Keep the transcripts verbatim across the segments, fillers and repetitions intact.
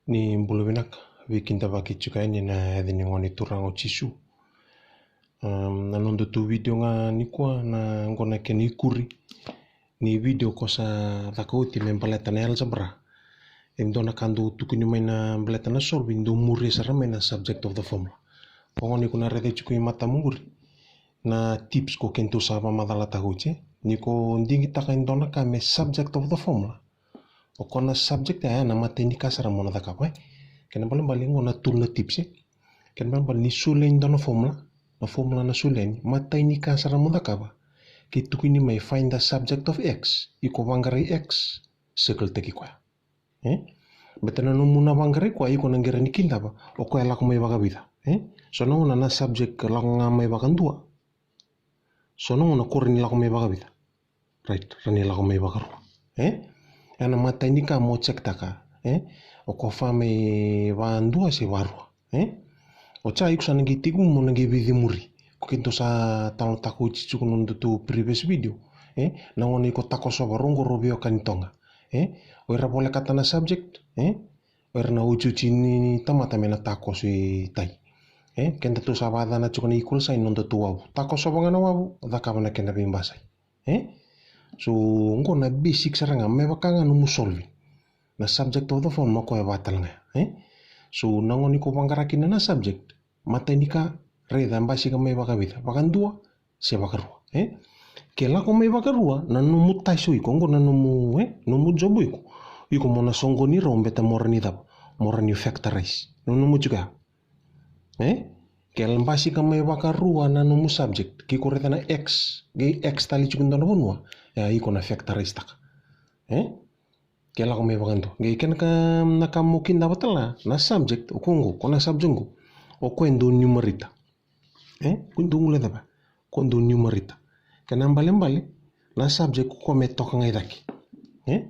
Ni bula vinaka, veikidavaki tiko yani ena yaca ni Gone Turaga o Jisu. Am, na noda tou video ga nikua, na qo na kena ikuri ni video ko sa caka oti me baleta na algebra. E dua na ka dau tukuni mai na baleta na solve, dau muria sara mai na subject of the formula. Ko gona iko na raica tiko i matamu qori na tips ko keitou sa vakamacalataka oti, e. Ni ko digitaka e dua na ka me subject of the formula, o koya na subject ya, ya na imatai ni ka sara mo na cakava, e. Kena ibalebale qo na tolu na tips, e. Kena ibalebale ni solia e dua na formula, na formula na solia yani, imatai ni ka sara mo cakava, ke tukuni mai find the subject of x, iko vaqarai x, circle-taki koya. E? Baleta na nomu na vaqarai koya, iko na qai rawa ni kidava o koya e lako mai vakavica. E? So na gauna na subject lako ga mai vakadua, so na gauna ko rawa ni lako mai vakavica? Right, rawa ni lako mai vakarua. E? E na imatai ni ka mo check-taka. E? O koya fa mai vakadua se vakarua. E? Oti ya iko sa na qai tekivu mo na qai veicemuri. Ko keitou sa talanoataka oti tiko na noda tou previous video. E? Na gauna iko takosova, rau qo rau veiwekani Toga. E? O ira volekata na subject, e? O ira na otioti ni tamata me na takoso i tai. E? Kedatou sa vakayacana tiko na equal sign, nodatou wavu. Takosova ga na wavu, cakava na kena veibasai. E? So, qo na basic sara ga, me vaka ga nomu solve na subject of the formula, o koya vaka tale ga ya. E? So, na gauna iko vaqara kina na subject, imatai ni ka, raica e basika mai vakavica, vakadua se vakarua. E? Ke lako mai vakarua, na nomu task o iko, qo na nomu, e, nomu job o iko. Iko mo na soqoni rau baleta mo rawa ni cava? Mo rawa ni factorize. Nanuma tiko ya. E? Ke basika mai vakarua na nomu subject, ke iko raica na x, qai x tale tiko e dua na vanua, ya iko na factorize-taka. E? Ke lako mai vakadua. Qai kena ka, na ka mo kidava tale ga, na subject, o koya qo, ko na subject qo, o koya e dau numerator. E? Ko dau guilecava, ko dau numerator. Kena ibalebale, na subject ko koya me toka ga i cake. E?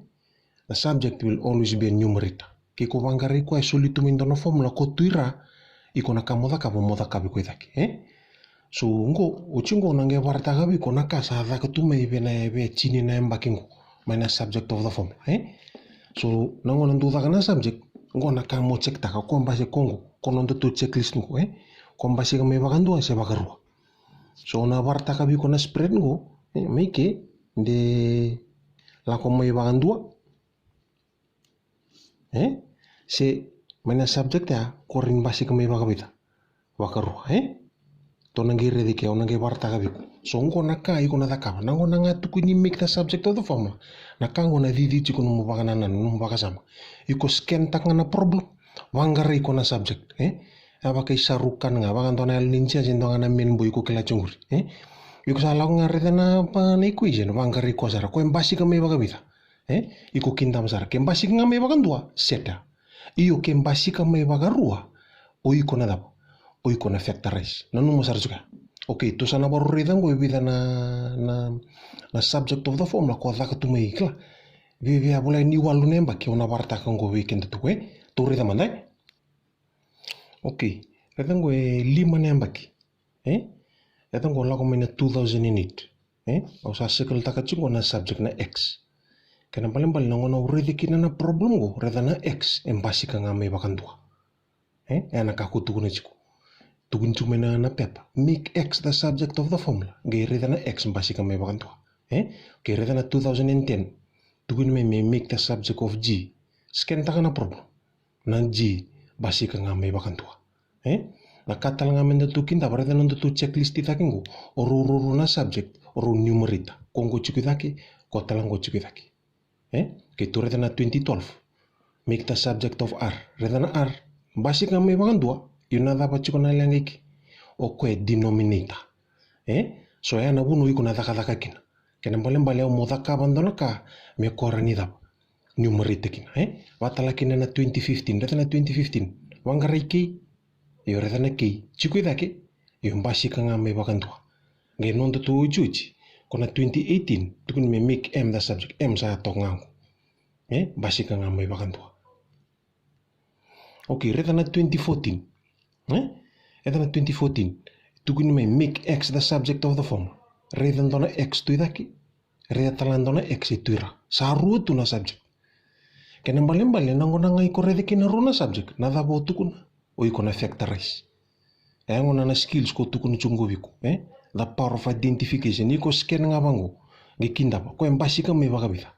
The subject will always be a numerator. Ke iko vaqarai koya e soli tu mai e dua na formula, ko tu i ra, iko na ka mo cakava, mo cakava i koya i cake, e? So, qo, oti qo na qai vakaraitaka vei iko na ka sa caka tu mai vei na, vei tini na yabaki qo, mai na subject of the formula, e? So, na gauna dau caka na subject, qo na ka mo check-taka, ko basika qo, ko nodatou checklist qo, e? Ko basika mai vakadua se vakarua. So, na vakaraitaka vei iko na spread qo, e, mai ke, de lako mai vakadua, e? Se, mai na subject ya, ko rawa ni basika mai vakavica? Vakarua, e? Tou na qai raica ke, au na qai vakaraitaka vei iko. So, qo na ka iko na cakava. Na gauna ga tukuni make the subject of the formula, na ka qo na cici tiko nomu vakanananu, nomu vakasama. Iko scan-taka ga na problem, vaqarai iko na subject, e? E vaka i Shahrukh Khan ga, vaka dua na yalo ni judge, e dua ga na man boy iko kila tiko qori, e? Iko sa lako ga raica na, pa, na equation, vaqarai koya sara, koya e basika mai vakavica? E? Iko kidava sara. Ke basika ga mai vakadua, set ya. Io, ke basika mai vakarua, o iko na cava? O iko na factorize. Nanuma sara tiko ya. Okay, tou sa na vakarau raica qo e vica na, na, na subject of the formula ko caka tu mai, kila. Viavia voleka ni walu na yabaki, au na vakaraitaka qo vei kedatou, e? Tou raica mada, e? Okay, raica qo e lima na yabaki. E? Raica qo lako mai na two thousand and eight. E? Au sa circle-taka tiko qo na subject na x. Kena ibalebale na gauna au raica kina na problem qo, raica na x e basika ga mai vakadua. E? E na ka ko tukuna tiko. Tukuni tiko mai na, na pepa. Make x the subject of the formula. Qai raica na x basika mai vakadua. E? Qai raica na two thousand and ten. Tukuni mai me make the subject of g. Scan-taka na problem. Na g basika ga mai vakadua. E? Na ka tale ga me datou kidava, raica na nodatou checklist i cake qo. O rau ruarua na subject, o rau numerator. Ko qo tiko i cake, ko tale qo tiko i cake. E? Keitou raica na twenty twelve. Make the subject of r. Raica na r, basika ga mai vakadua, io na cava tiko na leqa i ke? O koya e denominator. E? So ya na vanua iko na cakacaka kina. Kena ibalebale au mo cakava dua na ka me ko rawa ni cava? Numerator kina, e? Vaka tale kina na twenty fifteen, raica na twenty fifteen. Vaqarai k, io raica na k tiko i cake, io basika ga mai vakadua. Qai nodatou otioti, ko na twenty eighteen, tukuni me make m the subject, m sa toka ga qo. E? Basika ga mai vakadua. Okay, raica na twenty fourteen. E? Raica na twenty fourteen. Tukuni mai make x the subject of the formula. Raica dua na x tu i cake. Raica tale ga dua na x e tu i ra. Sa rua tu na subject. Kena ibalebale na gauna ga iko raica kina rua na subject, na cava o tukuna? O iko na factorize. E gona na skills ko tukuna tiko qo vei iko, e? The power of identification. Iko scan ga vaqo, qai kidava, ko e basika mai vakavica?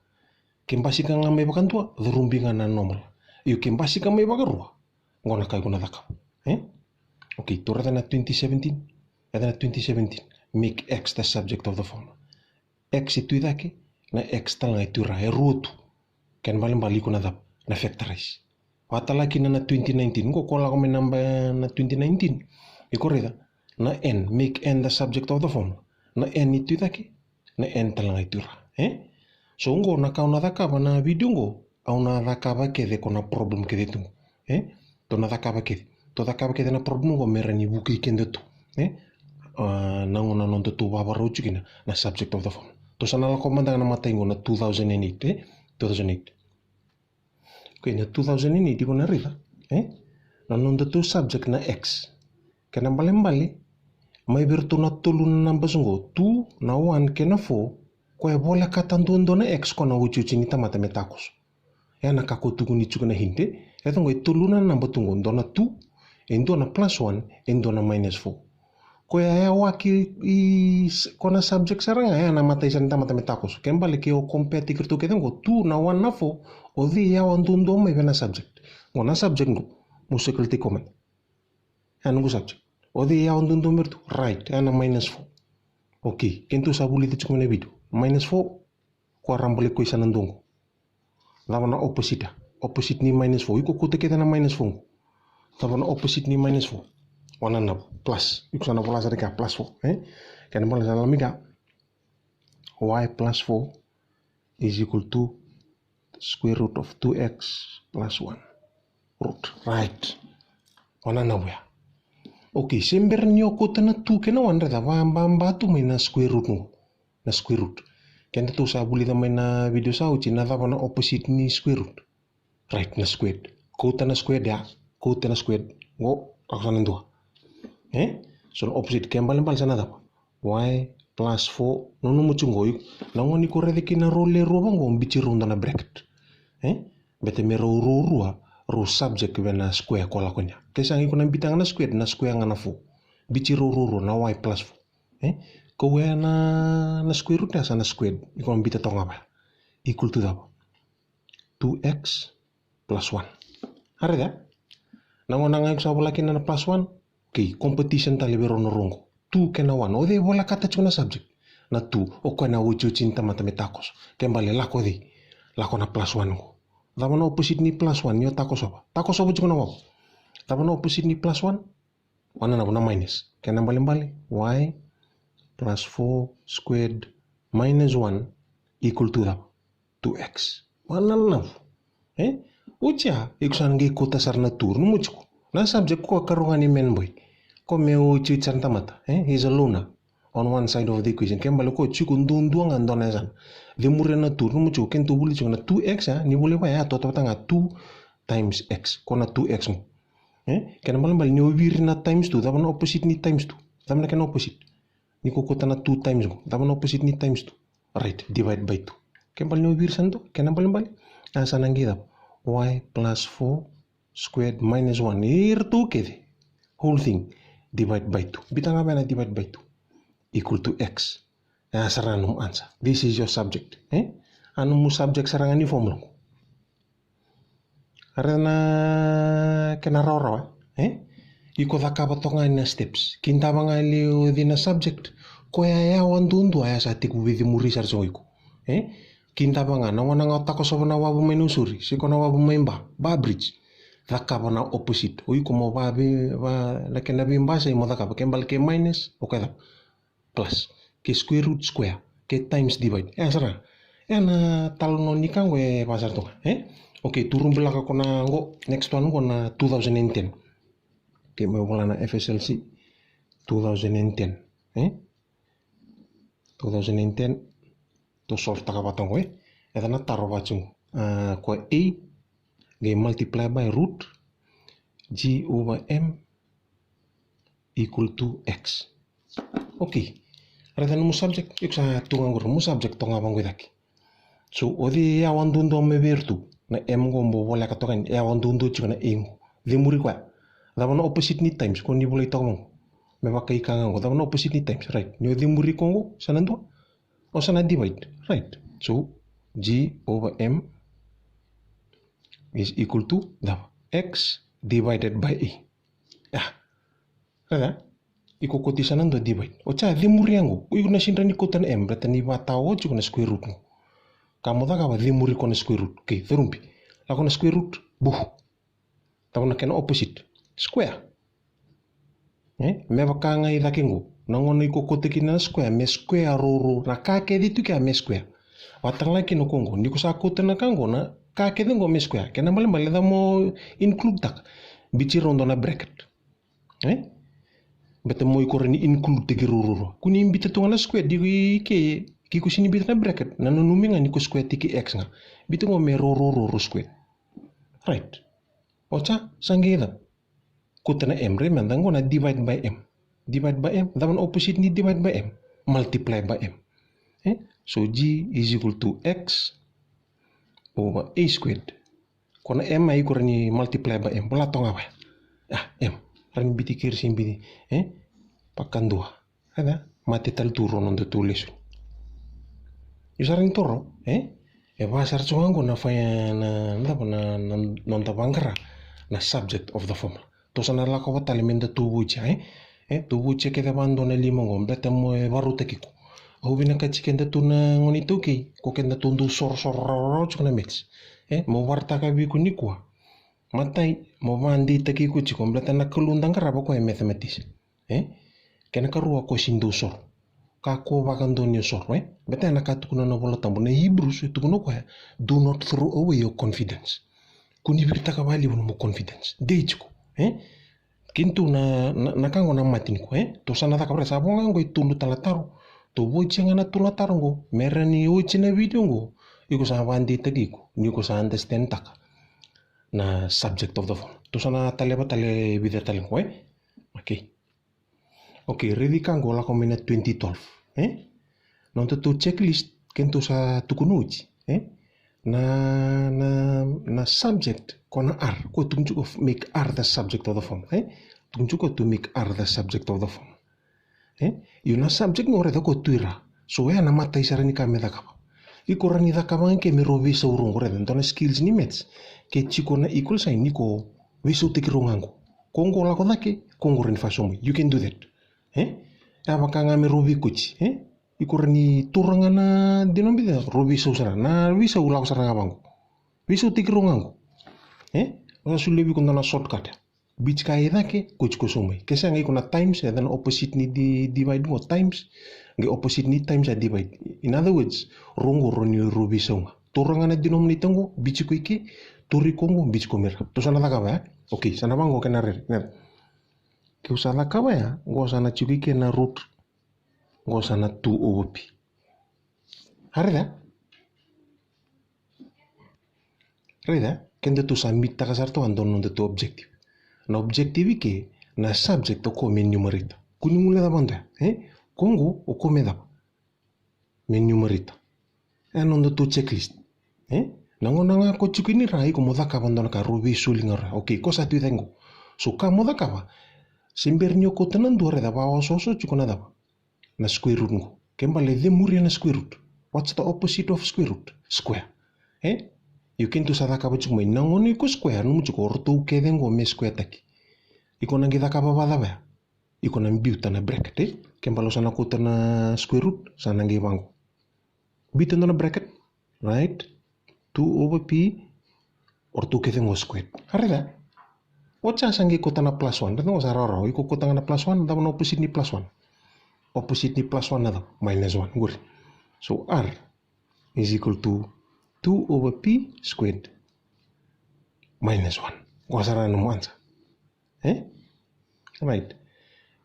Ke basika ga mai vakadua, curubi ga na normal. Io, ke basika mai vakarua, qo na ka iko na cakava, e? Okay, tou raica na twenty seventeen. Raica na twenty seventeen. Make X the subject of the formula. X e tu i cake, na X tale ga e tu i ra, e rua tu. Kena ibalebale iko na cava? Na factorize. Vata tale kina na twenty nineteen, qo ko lako mai na naba na twenty nineteen. Iko raica, na N, make N the subject of the formula. Na N e tu i cake, na N tale ga e tu i ra, e? So qo na ka au na cakava na video qo, au na cakava kece ko na problem kece tu qo, e? Tou na cakava kece. Tou cakava kece na problem qo me rawa ni vukei keda tu, e? A, na gauna nodatou vavarau tiko kina na subject of the formula. Tou sa na lako mada ga na matai qo na two thousand and eight, e? Two thousand eight. Okay, na two thousand and eight iko na raica, e? Na nodatou subject na X. Kena ibalebale, mai vei iratou na tolu na numbers qo, two, na one kei na four, ko e volekata duadua na X ko na otioti ni tamata me takoso. E na ka ko tukuni tiko na hint, e? E toqo e tolu na naba tu qo, dua na two, e dua na plus one, e dua na minus four. Ko ya e waki i, ko na subject sara ga, e na matai sara ni tamata me takoso. Kena ibalebale ke o compare tiko iratou kece qo, two na one na four, o cei e yawa duadua mai vei na subject? Qo na subject qo, mo circle tiko mai. E na noqu subject. O cei e yawa duadua mai iratou? Right, e na minus four. Okay, kedatou sa vulica tiko mai na video. Minus four, ko a rabale ko i sa na dua qo. Cava na opposite? Opposite ni minus four. Iko kauta kece na minus four qo. Cava na opposite ni minus four? One na plus. Iko sa na vola sara ga plus four, e? Kena ibalebale sa lami ga. Y plus four is equal to square root of two X plus one. Root. Right. One na vuya. Okay, se bera ni o kauta na two kei na one, raica, vababa tu mai na square root qo. Na square root. Kedatou sa vulica mai na video sa oti na cava na opposite ni square root. Right, na squared. Kauta na squared ya, kauta na squared. Qo, lako sa na dua. E? So na opposite, kena ibalebale sa na cava? Y plus four, nanuma tiko qo, na gauna iko raica kina rau lewe rua vaqo, biuti rau dua na bracket. E? Baleta me rau ruarua, rau subject vei na square ko lako kina. Ke sa iko na biuta ga na squared, na square ga na four. Biuti rau ruarua, na Y plus four. E? Kau ya na, na square root ya sa na squared. Iko na biuta toka ga vaya. Equal to cava? Two X plus one. A raica? Na gauna ga iko sa vola kina na plus one. Okay, competition tale vei rau na rua qo. Two kei na one. O cei e volekata tiko na subject? Na two. O koya na otioti ni tamata me takoso. Kena ibalebale lako cei? Lako na plus one qo. Cava na opposite ni plus one? Ni o takosova. Takosova tiko na wavu. Cava na opposite ni plus one? One na, na minus. Kena ibalebale, Y plus four squared minus one equal to cava? Two X. One na, na. E? Oti ya, iko sa na qai kauta sara na two, nanuma tiko. Na subject ko karua ga ni main boy. Ko me otioti sara na tamata, e? He's a loner on one side of the equation. Kena ibalebale ko tiko duadua ga dua na yasana. Cemuria na two, nanuma tiko, kedatou vuli tiko na two X, a? Ni vuli vaya, ya, totovata ga two times X. Ko na two X qo. E? Kena ibalebale ni o viri na times two, cava na opposite ni times two? Cava na kena opposite? Ni ko kauta na two times qo, cava na opposite ni times two? Right, divide by two. Kena ibalebale ni o viri sa na dua, kena ibalebale. A sa na qai cava? Y plus four squared minus one. Iratou kece. Whole thing. Divide by two. Biuta ga vaya na divide by two. Equal to X. Ya sara na nomu answer. This is your subject. E? A nomu subject sara ga ni formula qo. A raica na kena rawarawa, e? Iko cakava toka ga na steps. Kidava ga li o cei na subject. Ko ya e yawa duadua, ya sa tekivu veicemuri sara tiko o iko. E? Kidava ga, na gauna ga o takosova na wavu mai Nausori, se ko na wavu mai Ba, Ba Bridge. Cakava na opposite. O iko mo va, va, na kena veibasai mo cakava. Kena ibalebale ke minus, o koya cava? Plus. Ke square root, square. Ke times, divide. E sara. E na talanoa ni ka qo e vaka sara toka, e? Okay, tou rubilaka ko na qo, next one qo na two thousand and ten. Okay, meu vola na F S L C two thousand and ten, e? Two thousand and ten. Tou solve taka vata qo, e? E ca na taro vata qo. A, ko A, qai multiply by root G over M equal to X. Okay. Raica nomu subject, iko sa tu ga qori, nomu subject toka ga vaqo i cake. So, o cei e yawa duadua mai vei iratou? Na M qo mo voleka toka yani, e yawa duadua tiko na A qo. Cemuri koya. Cava na opposite ni times, ko ni volai toka mo qo. Me vaka i ka ga qo, cava na opposite ni times, right? Ni o cemuri ko qo, sa na dua. O sa na divide, right? So, G over M is equal to cava? X divided by A. Ah, raica? Iko koti sa na dua divide. O ca cemuri qo. Iko na sega ni kauta na M, baleta ni vata oti ko na square root qo. Ka mo cakava cemuri ko na square root. Okay, carubi. Lako na square root, buhu. Cava na kena opposite? Square. E? Me vaka ga i cake qo. Na gauna iko kauta kina na square, me square ruarua. Na ka kece tu kea me square. Vata ga kina ko qo. Ni ko sa kauta na ka qo, na ka kece qo me square. Kena ibalebale cava mo include taka? Biuti rau dua na bracket. E? Baleta mo iko rawa ni include taki rau ruarua. Ko ni biuta tu ga na square, di ko i ke, ke ko sega ni biuta na bracket. Na nanumi ga ni ko square taki X ga. Biuta qo me rau ruarua square. Right. O ca, sa qai cava? Kauta na M, raica mada qo na divide by M. Divide by M, cava na opposite ni divide by M? Multiply by M. E? So G is equal to X over A squared. Ko na M a iko rawa ni multiply by M. Vola toka ga vaya. Ah, M. Rawa ni biuti keri se biuti. E? Vakadua. Raica, mate tale tu rau nodatou lesoni. Io, sa rawa ni toro, e? E va sara tiko ga qo na fai na, na, na, na noda vaqara na subject of the formula. Tou sa na lako vata tale me datou votia, e? E, tou votia kece vadua na lima qo, baleta mo e varautaki iko. Au vinakati kedatou na gone iTaukei, ko kedatou dau sorosoro rawarawa tiko na maths. E, mo vakaraitaka vei iko nikua. Matai, mo vakadeitaki iko tiko, baleta na Kalou da qarava ko e mathematician. E? Kena karua, ko sega ni dau soro. Kakua vakadua ni o soro, e? Baleta na ka tukuna na iVolatabu, na Hebrews e tukuna o koya, do not throw away your confidence. Ko ni viritaka vakalevu nomu confidence. Dei tiko, e? Keitou na, na, na ka qo na mate ni ko, e? Tou sa na cakava, sa vo ga qo e tolu tale na taro. Tou votia ga na tolu na taro qo. Me rawa ni oti na video qo, iko sa vakadeitaki iko, ni ko sa understand taka na subject of the form. Tou sa na taleva tale e vica tale qo, e? Okay. Okay, raici ka qo lako mai na twenty twelve, e? Nodatou checklist, kedatou sa tukuna oti, e? Na, na, na subject, ko na R, ko tukuna tiko make R the subject of the form, e? Tukuna tiko to make R the subject of the form. E? Io, na subject qo raica ko tu i ra. So, oya na imatai sara ni ka me cakava. Iko rawa ni cakava ga ke me rau veisau rau qo, raica, dua na skills ni maths. Ke tiko na equal sign, ni ko veisautaki rau ga qo. Ko qo lako cake, ko qo rawa ni vakasaumai. You can do that. E? E vaka ga me rau veikoti, e? Iko rawa ni taura ga na denominator, rau veisau sara. Na veisau lako sara ga vaqo. Veisautaki rau ga qo. E? O sa solia vei iko dua na shortcut. Biuti ka i cake, koti ko saumai. Ke sega, iko na times, e, na opposite ni di-, divide qo times. Qai opposite ni times a divide. In other words, rau qo rawa ni rau veisau ga. Taura ga na denominator qo, biuti ko i ke, tauri ko qo, biuti ko mai ra. Tou sa na cakava, e? Okay, sa na vaqo kena rere. Keu sa cakava ya, qo sa na tiko i ke na root, qo sa na two over P. A raica? Raica, kedatou sa meet taka sara toka dua na nodatou objective. Na objective i ke, na subject o koya me numerator. Ko ni guilecava dua, e? Ko qo, o koya me cava? Me numerator. E nodatou checklist. E? Na gauna ga ko tiko ni ra, iko mo cakava dua na ka, rau veisoli ga ra. Okay, ko sa tu i cake qo. So ka mo cakava, se bera ni o kauta na dua, raica, vakaososo tiko na cava? Na square root qo. Ke bale cemuria na square root. What's the opposite of square root? Square. E? Io, kedatou sa cakava tiko mai. Na gauna iko square, nomu tiko o ratou kece qo me square taki. Iko na qai cakava vakacava ya? Iko na biuta na bracket, e? Ke bale o sa na kauta na square root, sa na qai vaqo. Biuta dua na bracket, right? Two over P, o ratou kece qo squared. A raica? O ca sa qai kauta na plus one, raica qo sa rawarawa. Iko kauta ga na plus one, cava na opposite ni plus one? Opposite ni plus one na cava? Minus one, qori. So R is equal to two over P squared minus one. Qo sara nomu answer. E? Right.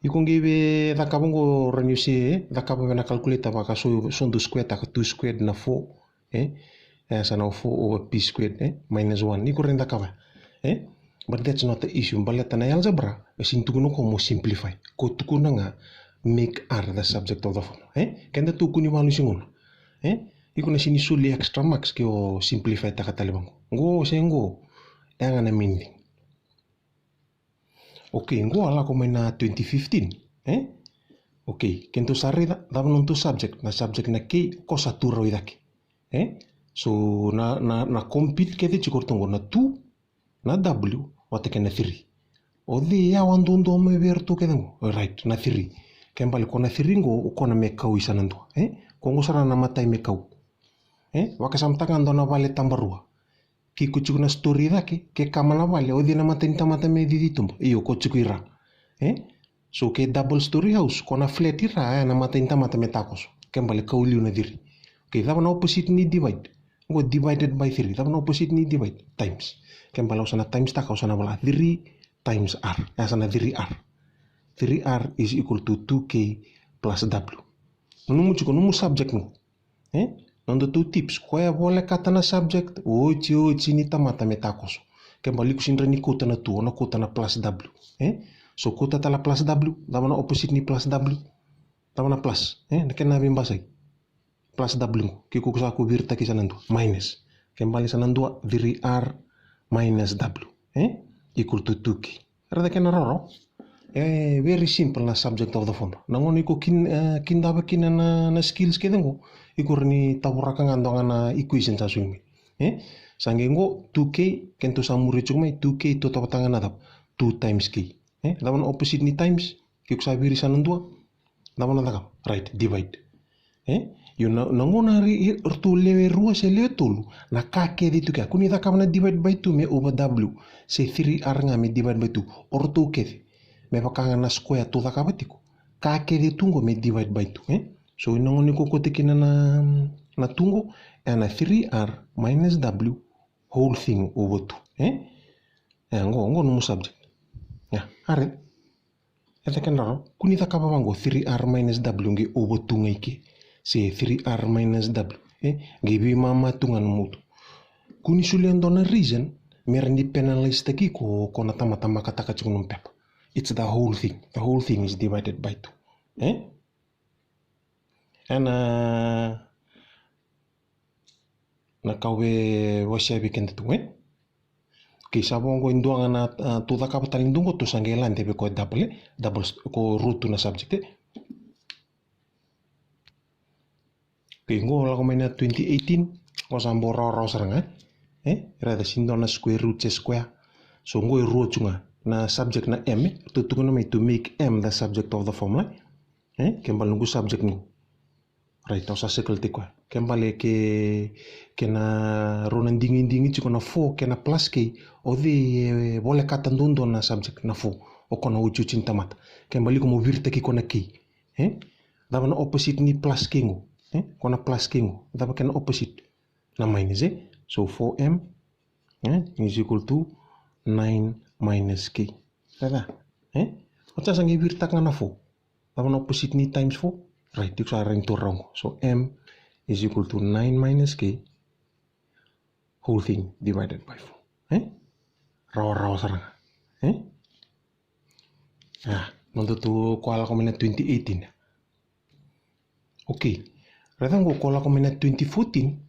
Iko qai via cakava qo, rawa ni o se, e, cakava vei na calculator vaka so, so dou square taka two squared na four, e? E, sa na four over P squared, e? Minus one. Iko rawa ni cakava, e? But that's not the issue. Baleta na algebra, e sega ni tukuna ko mo simplify. Ko tukuna ga make R the subject of the formula, e? Kedatou ko ni valu sigona, e? Iko na sega ni soli extra marks ke o simplify taka tale vaqo. Qo se qo, e ga na main thing. Okay, qo a lako mai na twenty fifteen, e? Okay, keitou sa raica cava na nodatou subject, na subject na K, ko sa tu rawa i cake, e? So na, na, na compete kece tiko ratou qo na two, na W vata kei na three. O cei e yawa duadua mai vei iratou kece qo? Right, na three. Kena ibalebale ko na three qo, o koya na me kau i sa na dua, e? Ko qo sara na matai me kau, e? Vakasamataka ga dua na vale tabarua. Ke ko tiko na story i cake, ke kama na vale, o cei na matai ni tamata me cici tuba? Io, ko tiko i ra, e? So ke double story house, ko na flat i ra, e, na matai ni tamata me takoso. Kena ibalebale kau liu na three. Okay, cava na opposite ni divide? Qo divided by three. Cava na opposite ni divide? Times. Kena ibalebale au sa na times taka, au sa na vola three times R. E sa na three R. Three R is equal to two K plus W. Nomu tiko, nomu subject qo, e? Nodatou tips, koya e volekata na subject, oti, oti ni tamata me takoso. Kena ibalebale iko sega ni kauta na two, o na kauta na plus W, e? So kauta tale na plus W, cava na opposite ni plus W? Cava na plus, e? Na kena veibasai. Plus W qo, ke ko sa ko viritaki sa na dua, minus. Kena ibalebale sa na dua, three R minus W, e? Equal to two K. Raica kena rawarawa. E very simple na subject of the formula. Na gauna iko kin, e, kidava kina na, na skills kece qo, iko rawa ni tauraka ga dua ga na equation sa soli mai, e? Sa qai qo two K, keitou sa muria tiko mai, two K tautauvata ga na cava? Two times K, e? Cava na opposite ni times? Ke ko sa viri sa na dua, cava na cakava? Right, divide. E? Io, na, na gauna ri, i, ratou lewe rua se lewe tolu, na ka kece tu kea, ko ni cakava na divide by two me over W, se three R ga me divide by two, o ratou kece, me vaka ga na square tou cakava tiko, ka kece tu qo me divide by two, e? So na gauna ni ko kauta kina na, na two qo, e na three R minus W whole thing over two, e? E, qo, qo nomu subject. Ya, are. E cake na rawarawa, ko ni cakava vaqo, three R minus W qai over two ga i ke, se three R minus W, e, qai veimama tu ga nomu uto. Ko ni solia dua na reason me rawa ni penalize taki iko, ko na tamata makataka tiko nomu pepa. It's the whole thing. The whole thing is divided by two. E? E na, na ka au via wasea vei keda tu, e? Okay, sa vo qo e dua ga na, a, tou cakava tale ni dua qo, tou sa qai lade vei koya e double, e? Double st-, ko rua tu na subject, e? Okay, qo lako mai na twenty eighteen, qo sa bau rawarawa sara ga, e? E? Raica, se dua na square root se square. So qo e rua tu ga na subject na M, e? Tou tukuna mai to make M the subject of the formula, e? Kena ibalebale noqu subject qo. Right, au sa circle tiko koya. Kena ibalebale ke, ke na rua na digidigi tiko na four kei na plus K, o cei e volekata duadua na subject na four? O koya na otioti ni tamata. Kena ibalebale iko mo viritaki koya na K, e? Cava na opposite ni plus K qo, e? Koya na plus K qo, cava kena opposite? Na minus, e? So four M, e, is equal to nine minus K. Cava? E? O sa qai viritaka ga na four. Cava na opposite ni times four? Right, iko sa rawa ni taura qo. So M is equal to nine minus K whole thing divided by four. E? Rawarawa sara ga. E? A, nodatou ko a lako mai na twenty eighteen. Okay. Raica qo ko a lako mai na twenty fourteen,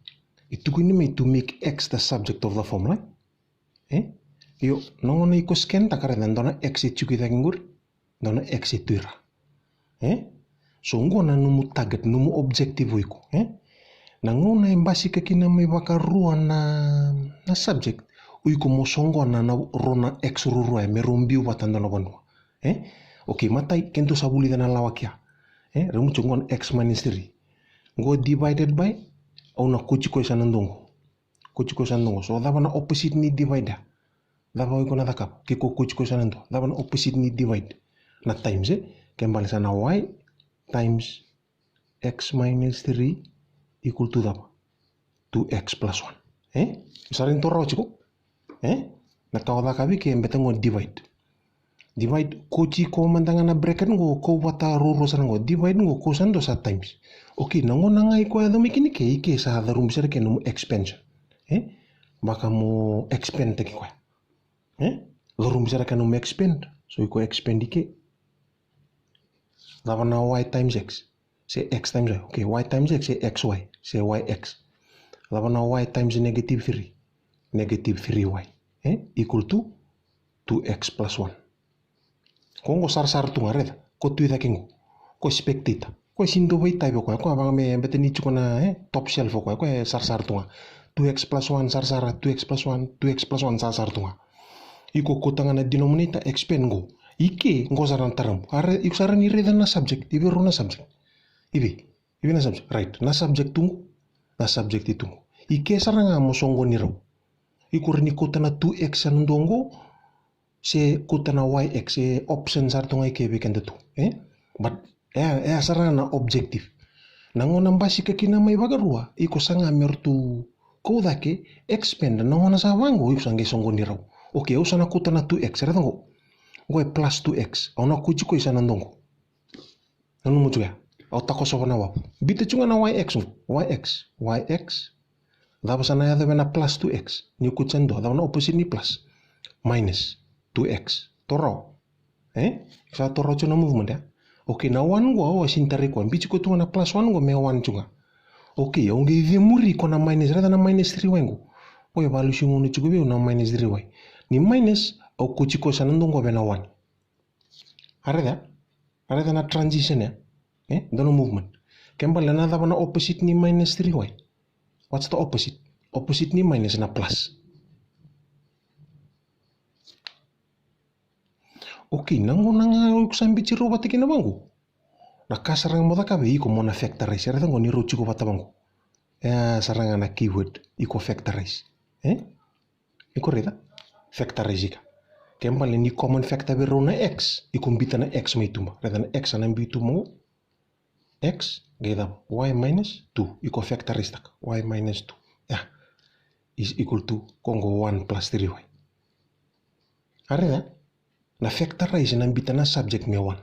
e tukuni mai to make X the subject of the formula. E? Io, na gauna iko scan taka, raica, dua na X e tiko i cake qori, dua na X e tu i ra. E? So qo na nomu target, nomu objective o iko, e? Na gauna e basika kina mai vakarua na, na subject, o iko mo soqona na rua na X ruarua ya me rau biu vata dua na vanua, e? Okay, matai, keitou sa vulica na lawa kea, e? Rau mutu qo na X minus three. Qo divided by, au na kauti koya sa na dua qo. Kauti koya sa na dua qo. So cava na opposite ni divide? Cava o iko na cakava ke ko kauti koya sa na dua? Cava na opposite ni divide? Na times, e? Kena ibalebale sa na Y times X minus three equal to cava? Two X plus one. E? Sa rawa ni taura tiko, e? Na ka o cakava i ke, e beta qo divide. Divide, kauti iko mada ga na bracket qo, kau vata ruarua sara qo. Divide qo, kau sa dua sa times. Okay, na gauna ga iko yaco mai kina i ke, i ke sa carubi sara i ke nomu expansion, e? Vaka mo expand taki koya, e? Carubi sara i ke nomu expand. So iko expand i ke. Cava na Y times X? Se X times Y. Okay, Y times X se X Y, se Y X. Cava na Y times negative three? negative three y, e? Equal to two x plus one. Ko qo sarasara tu ga, raica. Ko tu i cake qo. Ko spectator. Ko e sega ni dau vakaitavi o koya. Ko e vaka me bete ni tiko na, e, top shelf o koya. Ko e sarasara tu ga. Two x plus one sarasara, two x plus one, two x plus one sarasara tu ga. Iko kauta ga na denominator, expand qo. I ke, qo sara na tarabu. A re, iko sa rawa ni raica na subject. I vei rau na subject? I vei? I vei na subject? Right. Na subject tu qo. Na subject tu qo. I ke sara ga mo soqoni rau. Iko rawa ni kauta na two x sa na dua qo, se kauta na y x, e option sara tu ga i ke vei keda tu, e? But e, e sara ga na objective. Na gauna basika kina mai vakarua, iko saga me ratou kau cake, expand, na gauna sa vaqo, iko sa qai soqoni rau. Okay, au sa na kauta na two x, raica qo. Qo e plus two x, au na kauti koya sa na dua qo. Nanuma tiko ya. Au takosova na wavu. Biuta tiko ga na y x qo. Y x, y x. Cava sa na yaco vei na plus two x? Ni kauta sa dua. Cava na opposite ni plus? Minus two x. Torau. E? Sa torau tiko na movement ya. Okay, na one qo, au a sega ni tarai koya. Biuta tiko tu ga na plus one qo me one tiko ga. Okay, au qai cemuri koya na minus. Raica na minus three y qo. Qo e valusi gunu tiko vei au na minus three y. Ni minus, au kauti koya sa na dua qo vei na one. A raica? A raica na transition ya? E? Dua na movement. Ke bale na cava na opposite ni minus three y? What's the opposite? Opposite ni minus na plus. Okay, na gauna ga iko sa biuti rau vata kina vaqo. Na ka sara ga mo cakava, iko mo na factorize. Raica qo ni rau tiko vata vaqo. E sara ga na keyword, iko factorize. E? Iko raica? Factorize ika. Ke bale ni common factor vei rau na x, iko biuta na x mai tuba. Raica na x sa na biu tuba qo. X, qai cava? Y minus two. Iko factorize taka. Y minus two. Ya. Is equal to, ko qo one plus three y. A raica? Na factorize na biuta na subject me one.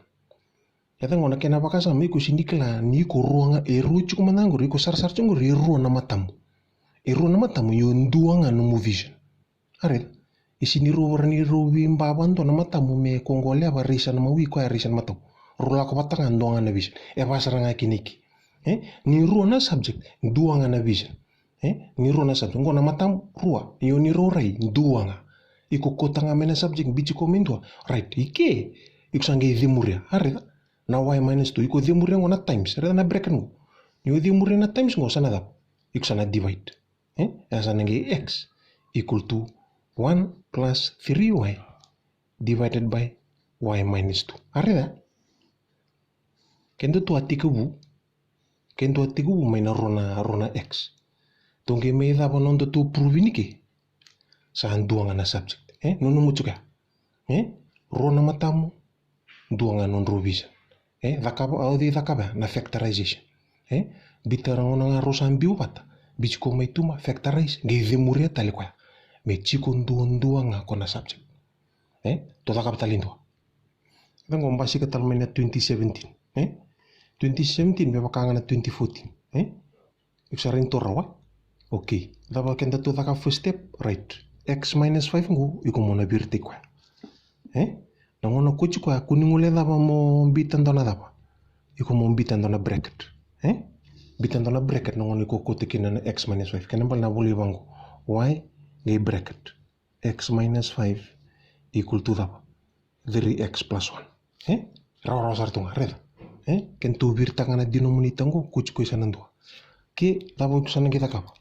Raica qo na kena vakasama, iko sega ni kila ni iko rua ga, e rua tiko mada qori, iko sarasara tiko qori, e rua na matamu. E rua na matamu, io dua ga nomu vision. A raica? E sega ni rau vara ni rau veiba vadua na matamu me ko qo leva raise na mawi, koya raise na matamu. Rau lako vata ga dua ga na vision. E va sara ga kina i ke. E? Ni rua na subject, dua ga na vision. E? Ni rua na subject. Qo na matamu, rua. Io ni rau rai, dua ga. Iko kauta ga mai na subject, biuti koya mai dua. Right. I ke, iko sa qai cemuria. A raica? Na y minus two. Iko cemuria qo na times. Raica na bracket qo. Ni o cemuria na times qo, sa na cava? Iko sa na divide. E? E sa na qai x equal to one plus three y divided by y minus two. A raica? Keda tu a tekivu. Keda tu a tekivu mai na rua na, rua na x. Tou qai mai cava na nodatou prove ni ke? Sa dua ga na subject. E? Nanuma tiko ya. E? Rua na matamu, dua ga nodrau vision. E? Cakava, au cei cakava ya? Na factorization. E? Biuta na gauna ga rau sa biu vata. Biuti koya mai tuba, factorize, qai cemuria tale koya. Me tiko duadua ga ko na subject. E? Tou cakava tale dua. Raica qo basika tale mai na twenty seventeen. E? Twenty seventeen me vaka ga na twenty fourteen. E? Iko sa rawa ni torau, a? Okay. Cava keda tou cakava first step? Right. X minus five qo, iko mo na viri tiko koya. E? Na gauna kauti koya, ko ni gole cava mo biuta dua na cava? Iko mo biuta dua na bracket. E? Biuta dua na bracket na gauna iko kauta kina na x minus five. Kena bale na volai vaqo. Y, qai bracket. X minus five equal to cava? Three x plus one. E? Rawarawa sara tu ga, raica. E? Keitou viritaka ga na denominator qo, kauti koya sa na dua. Ke, cava iko sa na qai cakava?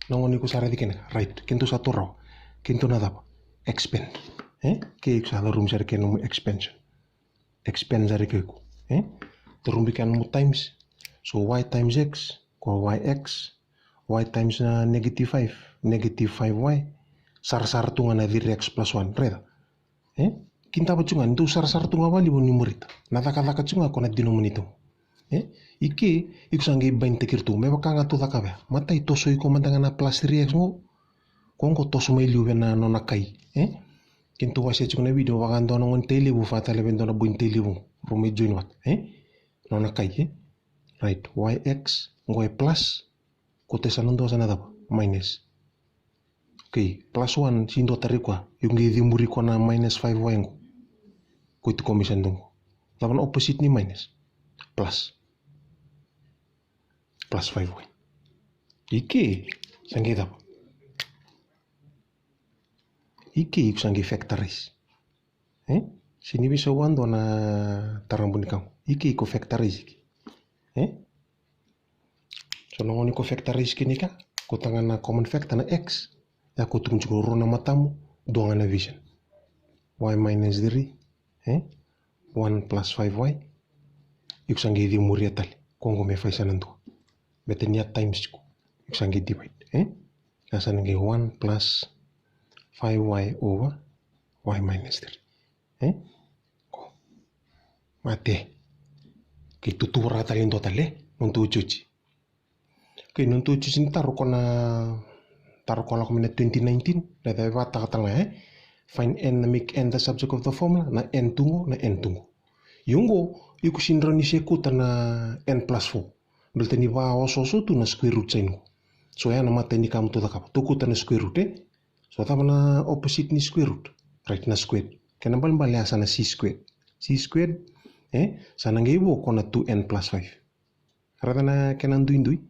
Na gauna iko sa raici kina, right. Keitou sa tu rawa. Keitou na cava? Expand. E? Ke iko sa curumi sara kina nomu expansion. Expand sara kina iko. E? Curumi kina nomu times. So y times x, ko y x, y times na negative five, negative five y, sarasara tu ga na three x plus one, raica? E? Kidava tu ga, ni dau sarasara tu ga vakalevu ni murita. Na cakacaka tu ga ko na denominator. E? I ke, iko sa qai bind-taki iratou. Me vaka ga tou cakava ya. Matai toso iko mada ga na plus three x qo. Ko qo toso mai liu vei na nona kai. E? Keitou wasea tiko na video, vaka dua na gone tailevu, vaka tale vei dua na boy ni tailevu. Rau mai join vata. E? Nona kai, e? Right, y x, qo e plus, ko te sa na dua sa na cava? Minus. Okay, plus one, si dua tara i koya, iko qai cemuri koya na minus five y qo. Ko tiko mai sa dua qo. Cava na opposite ni minus? Plus. Plus five y. I ke, sa qai cava? I ke iko sa qai factorize. E? Se ni veisau vadua na tarabu ni ka qo. I ke iko factorize i ke. E? So na gauna iko factorize kina i ke, kauta ga na common factor na x. Ia ko tukuni tiko rua na matamu, dua ga na division. Y minus three, e? One plus five y. Iko sa qai cemuria tale. Ko qo me fai sa na dua. Baleta ni a times tiko. Iko sa qai divide, e? Ia sa na qai one plus five y over y minus three. E? Ko. Mate. Keitou tuvara tale e dua tale, nodatou iotioti. Kei nodatou iotioti ni taro ko na taro ko lako mai na twenty nineteen, raica e vakataka tale ga, e? Find n, na make n the subject of the formula, na n tu qo, na n tu qo. Io qo, iko sega ni rawa ni se kauta na n plus four. Baleta ni vakaosooso tu na square root sign qo. So ya na imatai ni ka mo tou cakava. Tou kauta na square root, e? So cava na opposite ni square root? Right, na squared. Kena ibalebale ya sa na c squared. C squared, e? Sa na qai vo ko na two n plus five. Raica na kena duidui.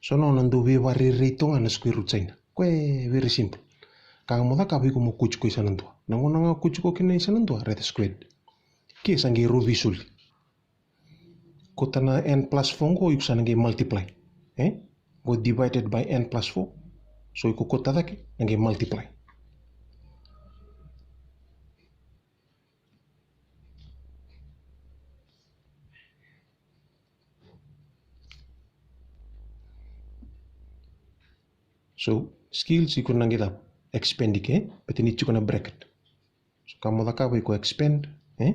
So na nona dau veivakarerei tu ga na square root sign. Ko e very simple. Ka ga mo cakava iko mo kauti koya i sa na dua. Na gauna ga kauti koya kina i sa na dua, raica squared. Ke sa qai rau veisoli. Kauta na n plus four qo, iko sa na qai multiply. E? Qo divided by n plus four. So iko kauta cake, na qai multiply. So, skills iko na qai cava? Expand i ke, baleta ni tiko na bracket. So, ka mo cakava iko expand, e?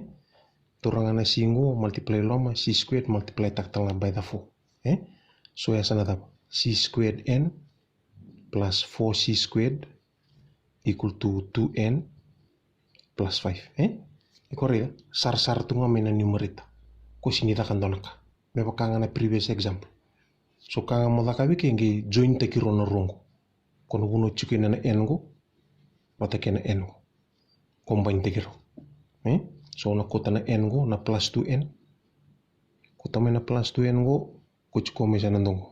Taura ga na c qo, multiply loma, c squared, multiply taka tale ga by the four, e? So, ya sa na cava? C squared n plus four c squared equal to two n plus five, e? Iko raica, sarasara tu ga mai na numerator. Ko sega ni caka dua na ka. Me vaka ga na previous example. So ka ga mo cakava i ke qai join taki rau na rua qo. Ko na vanua tiko kina na n qo vata kei na n qo. Combine taki rau. E? So na kauta na n qo na plus two n. Kauta mai na plus two n qo, kauti koya mai sa na dua qo.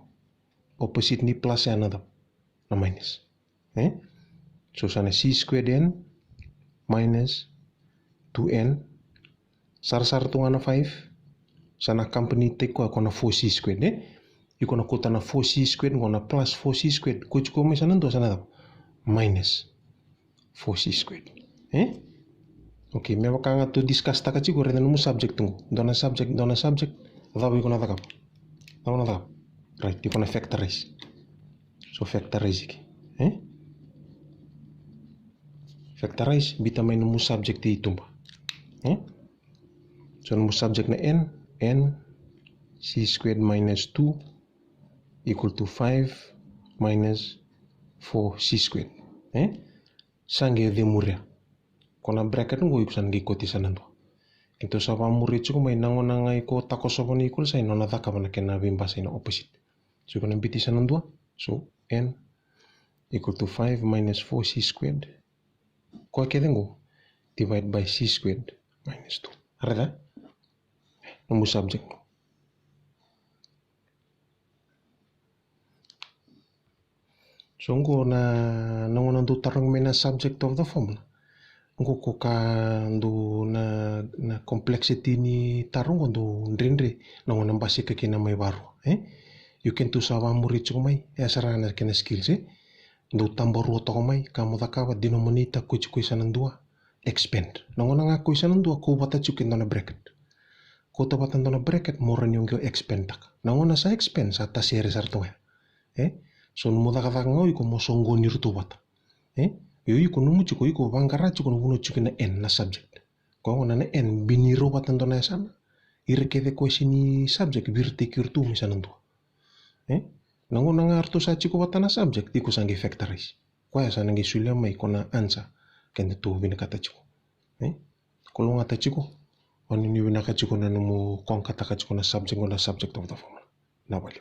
Opposite ni plus ya na cava? Na minus. E? So sa na c squared n minus two n. Sarasara tu ga na five. Sa na accompany taki koya ko na four c squared, e? Iko na kauta na four c squared qo na plus four c squared. Kauti koya mai sa na dua, sa na cava? Minus four c squared. E? Okay, me vaka ga tou discuss taka tiko, raica nomu subject qo. Dua na subject, dua na subject. Cava iko na cakava? Cava na cakava? Right, iko na factorize. So factorize i ke. E? Factorize, biuta mai nomu subject i tuba. E? So nomu subject na n, n c squared minus two equal to five minus four c squared. E? Sa qai cemuria. Ko na bracket qo iko sa na qai kauti sa na dua. Keitou sa vakamuria tiko mai na gauna ga iko takosova na equal sign, nona cakava na kena veibasai na opposite. So iko na biuti sa na dua. So n equal to five minus four c squared. Koya kece qo divide by c squared minus two. Raica? Nomu subject qo. So qo na, na gauna dou tarogi mai na subject of the formula. Qo ko ka dou na, na complexity ni taro qo dou dredre na gauna basika kina mai varua, e? Io keitou sa vakamuria tiko mai, e sara na kena skills, e? Dou tabarua toka mai, ka mo cakava, denominator kauti koya sa na dua, expand. Na gauna ga kauti sa na dua, kau vata tiko kei dua na bracket. Kauta vata dua na bracket, mo rawa ni o qai expand taka. Na gauna sa expand, sa tasere sara toka ya. E? So nomu cakacaka ga o iko mo soqoni iratou vata. E? Io iko nomu tiko, iko vaqara tiko na vanua tiko na n na subject. Koya gona na n bini rau vata dua na yasana. Ira kece koya sega ni subject, viritaki iratou mai sa na dua. E? Na gauna ga ratou sa tiko vata na subject, iko sa qai factorize. Koya sa na qai solia mai ko na answer kedatou vinakata tiko. E? Kalougata tiko. Vanuinui vinaka tiko na nomu conquertaka tiko na subject qo na subject of the formula. Na vale.